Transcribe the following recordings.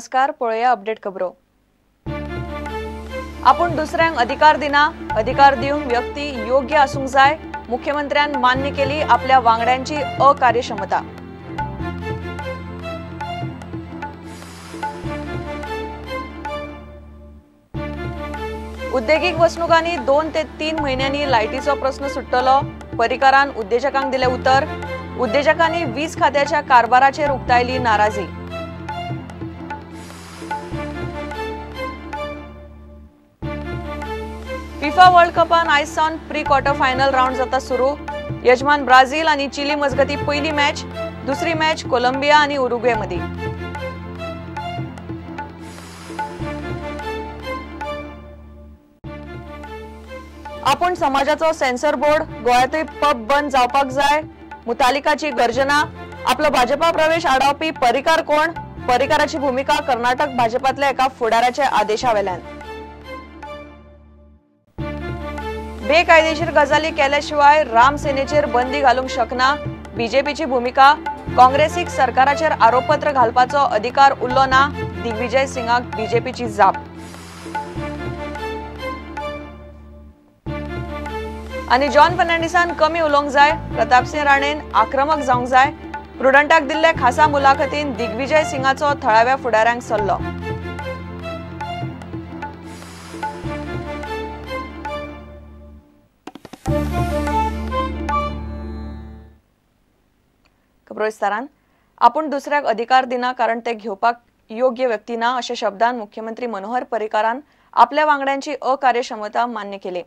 नमस्कार. पळोवया अपडेट खबरो. आपूण दुसऱ्यांक अधिकार दिना, अधिकार दिवंक व्यक्ती योग्य आसूंक जाय. मुख्यमंत्र्यान मान्य केली आपल्या वांगड्यांची अकार्यक्षमता. उद्देगीक वसणुकांनी 2 ते 3 म्हयन्यांनी लायटीचो प्रस्न सुट्टलो. पर्रीकारान उद्देजकांक दिलें उतर. उद्देजकांनी वीज खात्याच्या कारभाराचेर उक्तायली नाराजी. फिफा वर्ल्ड कपान आयज सावन प्री क्वॉर्टर फायनल राउंड जाता सुरू. यजमान ब्राझील आनी चिली मजगती पयली मॅच, दुसरी मॅच कोलंबिया आनी उरुग्वे मदीं. आपूण समाजाचो सेन्सर बोर्ड, गोंयांतूय पब बंद जावपाक जाय. मुतालिकाची गर्जना. आपलो भाजपा प्रवेश आडावपी पर्रीकार कोण? पर्रीकाराची भुमिका कर्नाटक भाजपातल्या एका फुडाऱ्याच्या आदेशा वेल्यान. बेकायदेशीर गजाली केल्या शिवाय राम सेनेचेर बंदी घालूंक शकना. बीजेपीची भुमिका. काँग्रेसीक सरकाराचेर आरोपपत्र घालपाचो अधिकार उरलो ना. दिग्विजय सिंगाक बीजेपीची जाप. आनी जॉन फर्नांडीसान कमी उलोवंक जाय. प्रतापसिंह राणेन आक्रमक जावंक जाय. प्रुडंटाक दिल्ले खासा मुलाखतीन दिग्विजय सिंगाचो थळाव्या फुडाऱ्यांक सल्लो. खबरो विस्तारान. आपूण दुसऱ्याक अधिकार दिना कारण ते घेवपाक योग्य व्यक्ती ना अशा शब्दान मुख्यमंत्री मनोहर पर्रीकारान आपल्या वांगड्यांची अकार्यक्षमता मान्य केली.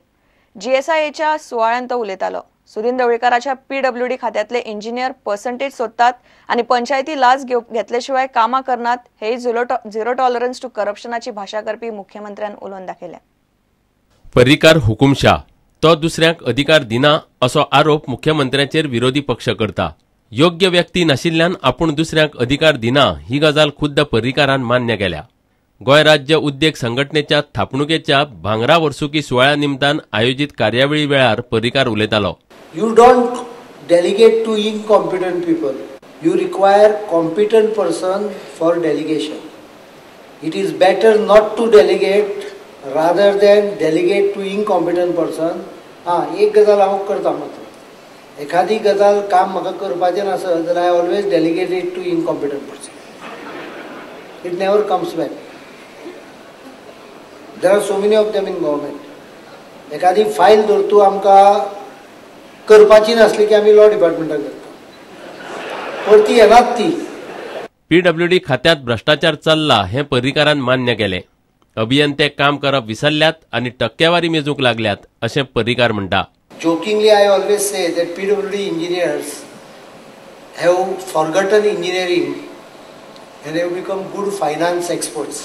जीएसआयएच्या सुवाळ्यांत तो उलयतालो. सुदिन ढवळीकाराच्या पीडब्ल्यूडी खात्यांतले इंजिनियर पर्संटेज सोदतात आनी पंचायती लाच घेतले शिवाय कामां करनात हेय झिरो टॉलरन्स टू करप्शनाची भाशा करपी मुख्यमंत्र्यान उलोवन दाखयलें. पर्रीकार हुकुमशा, तो दुसऱ्यांक अधिकार दिना असो आरोप मुख्यमंत्र्याचेर विरोधी पक्ष करता. योग्य व्यक्ती नाशिल्ल्यान आपूण दुसऱ्यांक अधिकार दिना ही गजाल खुद्द पर्रीकारान मान्य केल्या. गोंय राज्य उद्देग संघटनेच्या थापणुकेच्या भांगरा वर्सुकी सुवाळ्या निमतान आयोजीत कार्यावळी वेळार पर्रीकार उलयतालो. You don't delegate to incompetent people. You require competent person for delegation. It is better not to delegate rather than delegate to incompetent person. हां, एक गजाल हांव करता मात्र, एखादी गजाल काम म्हाका करपाचें नासत जाल्यार I always delegate it to incompetent person. It never comes back. There are so many of them in government. एखादी फायल धर तूं आमकां करपाची नासली की आमी लॉ डिपार्टमेंटाक करता, परती येनात ती. पीडब्ल्यूडी खात्यांत भ्रश्टाचार चल्ला हें पर्रीकारान मान्य केलें. अभियंते काम करप विसरल्यात आनी टक्केवारी मेजूंक लागल्यात अशें पर्रीकार म्हणटा. Jokingly, I always say that PWD engineers have forgotten engineering and have become good finance experts.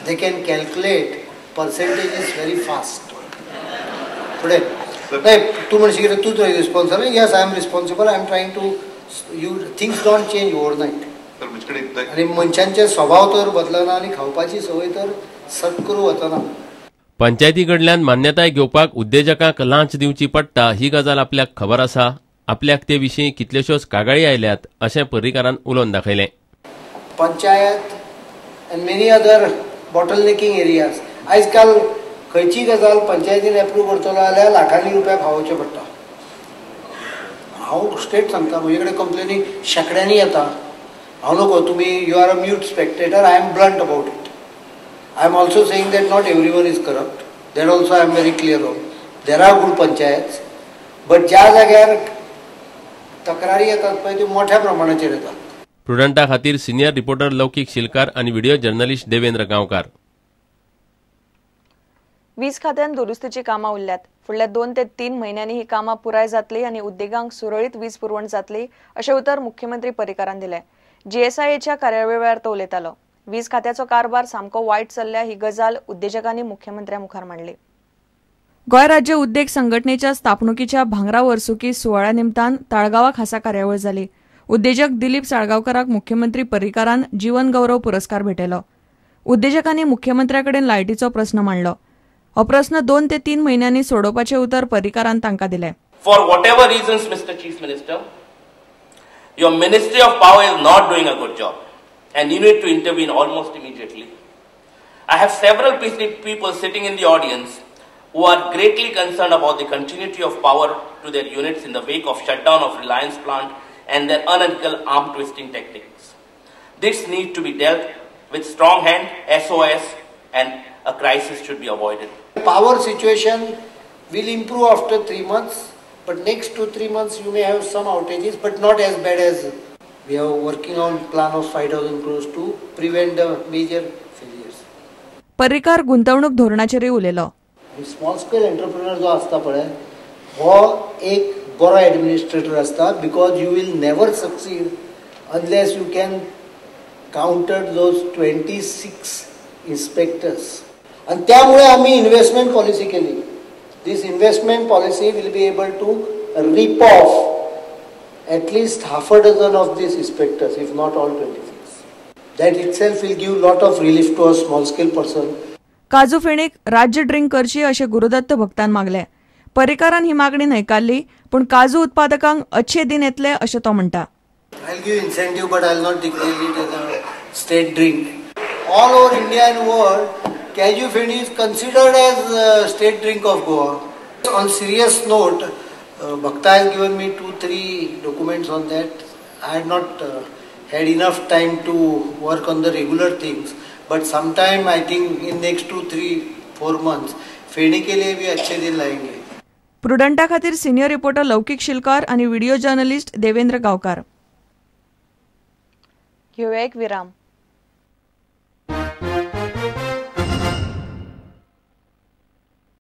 They can calculate percentages very fast. Today, तूं म्हणशी कितें, तूंच responsible. Yes, I am responsible. I am trying to. You things don't change overnight. आनी मनशांचे स्वभाव तर बदलना आनी खावपाची संवय तर सत करूं वचना. पंचायती कडल्यान मान्यताय घेवपाक उद्देजकांक लांच दिवची पडटा ही गजाल आपल्याक खबर आसा. आपल्याक ते विशीं कितल्योश्योच कागाळी आयल्यात अशें पर्रीकारान उलोवन दाखयलें. Panchayat and many other bottle necking areas. आयज काल खंयची गजाल पंचायतीन एप्रूव करतलो जाल्यार लाखांनी रुपया खावोवचे पडटा. हांव स्ट्रेट सांगता, म्हजे कडेन कंप्लेनी शेंकड्यांनी येता. हांव नको तुमी, you are a mute spectator. I am blunt about it. I am also saying that not everyone is corrupt. That also I am very clear on. There are good panchayats, but ज्या जाग्यार तक्रारी येतात पळय त्यो मोठ्या प्रमाणाचेर येतात. प्रुडंटा खातीर senior reporter लौकीक शिलकार आनी व्हिडिओ जर्नलिस्ट देवेंद्र गांवकार. वीज खात्यान दुरुस्तीची कामां उरल्यात. फुडल्या 2 ते 3 म्हयन्यांनी ही कामां पुराय जातली आनी उद्देगांक सुरळीत वीज पुरवण जातली अशें उतर मुख्यमंत्री पर्रीकारान दिलें. जीएसआयएच्या कार्यावळी वेळार तो उलयतालो. वीज खात्याचो कारभार सामको वायट चल्ल्या ही गजाल उद्देजकांनी मुख्यमंत्र्या मुखार मांडली. गोंय राज्य उद्देग संघटनेच्या स्थापणुकीच्या भांगरा वर्सुकी सुवाळ्या निमतान ताळगांवा खासा कार्यावळ जाली. उद्देजक दिलीप साळगांवकाराक मुख्यमंत्री पर्रीकारान जीवन गौरव पुरस्कार भेटयलो. उद्देजकांनी मुख्यमंत्र्या कडेन लायटीचो प्रस्न मांडलो. हो प्रस्न 2 ते 3 म्हयन्यांनी सोडोवपाचें उतर पर्रीकारान तांकां दिलें. For whatever reasons, Mister Chief Minister, your Ministry of Power is not doing a good job. and you need to intervene almost immediately. I have several people sitting in the audience who are greatly concerned about the continuity of power to their units in the wake of shutdown of Reliance plant and their unethical arm twisting tactics. This needs to be dealt with strong hand, SOS, and a crisis should be avoided. Power situation will improve after 3 months, but next 2-3 months you may have some outages, but not as bad as we are working on plan of 5,000 crores to prevent the major failures. Parrikar गुंतवणूक धोरणाचेरूय उलयलो. Small scale entrepreneur जो आसता पळय हो एक बरो administrator आसता, because you will never succeed unless you can counter those 26 inspectors. आनी त्यामुळे आमी इन्व्हेस्टमेंट पॉलिसी केली. This investment policy will be able to rip off at least half a dozen of these inspectors, if not all 26. That itself will give lot of relief to a small scale person. काजू फेणीक राज्य drink करची अशें गुरुदत्त भक्तान मागलें. पर्रीकारान ही मागणी न्हयकारली, पूण काजू उत्पादकांक अच्छे दिन येतले अशें तो म्हणटा. I'll give incentive, but I'll not declare it as a state drink. All over India and world, Kaju Feni is considered as a state drink of Goa. On serious note, Bhakta has given me 2-3 documents on that. I had not had enough time to work on the regular things, but sometime I think in next 2-3-4 months, Feni K लिए भी अच्छे दिन लाएंगे. प्रुडंटा खातीर senior reporter लौकिक शिलकार आणि video journalist Devendra गावकार. घेऊया एक विराम.